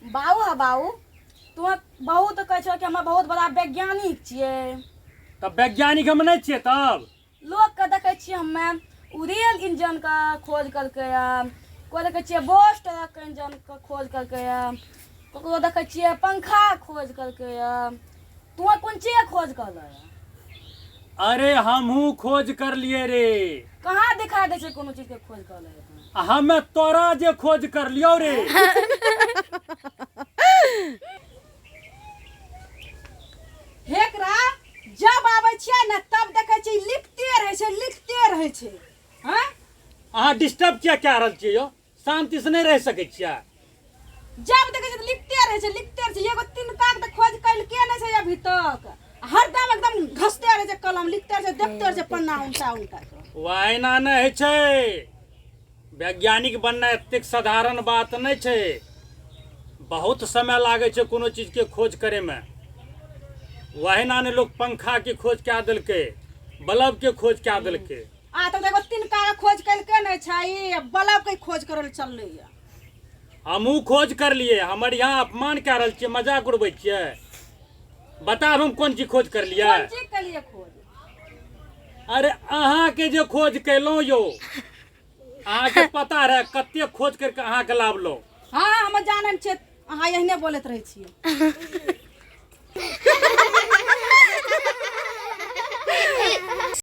बाबू हा बाबू, तू बहुत कहै छौ कि हम बहुत बड़ा वैज्ञानिक छियै। तऽ वैज्ञानिक हम नहि छियै तब? लोकके देखै छियै हमे ओ रेल इंजनके खोज केलकैए, कोइ देखै छियै बस ट्रकके इंजनके खोज केलकैए, ककरो देखै छियै पंखा खोज केलकैए, तू कोन चीज खोज करलह? अरे हमहूँ खोज करलियै रे। कहाँ दिखा दै छै कोनो चीजके खोज करलह? आ हमे तोरा जे खोज करलियौ रे। हेकरा जब आबै छियै ने तब देखै छियै लिखते रहै छै, लिखते रहै छै। हँ, अहाँ डिस्टर्ब किया कए रहल छियै यौ? शांति से नहि रहि सकै छियै? जब देखै छियै तऽ लिखते रहै छै, लिखते रहै छै। एगो तिनका के तऽ खोज कलके नहि छै अभी तक। हरदम एकदम घसते रहै छै कलम, लिखते रहै छै, देखते रहै छै पन्ना उल्टा उल्टा के। वाह, एना नहि होइ छै। वैज्ञानिक बननाइ एतेक साधारण बात नहि छै। बहुत समय लागै छै कोनो चीजके खोज करैमे। वहिना ने लोक पंखाके खोज कए देलकै, बल्बके खोज कए देलकै। आ तब एगो तिनका के खोज कलके नहि छै, ई बल्ब के खोज करल चललै। हमहूँ खोज करलियै। हमर यहाँ अपमान कए रहल छियै, मजाक उड़बै छियै। बताब हम कोन चीज खोज करलियै? कोन चीज केलियै खोज? अरे अहाँके जे खोज केलहुँ यौ, अहाँके पता रहए कते खोज करके अहाँके लाबलहुँ? हँ, हम जानै छियै, अहाँ एहने बोलैत रहै छियै।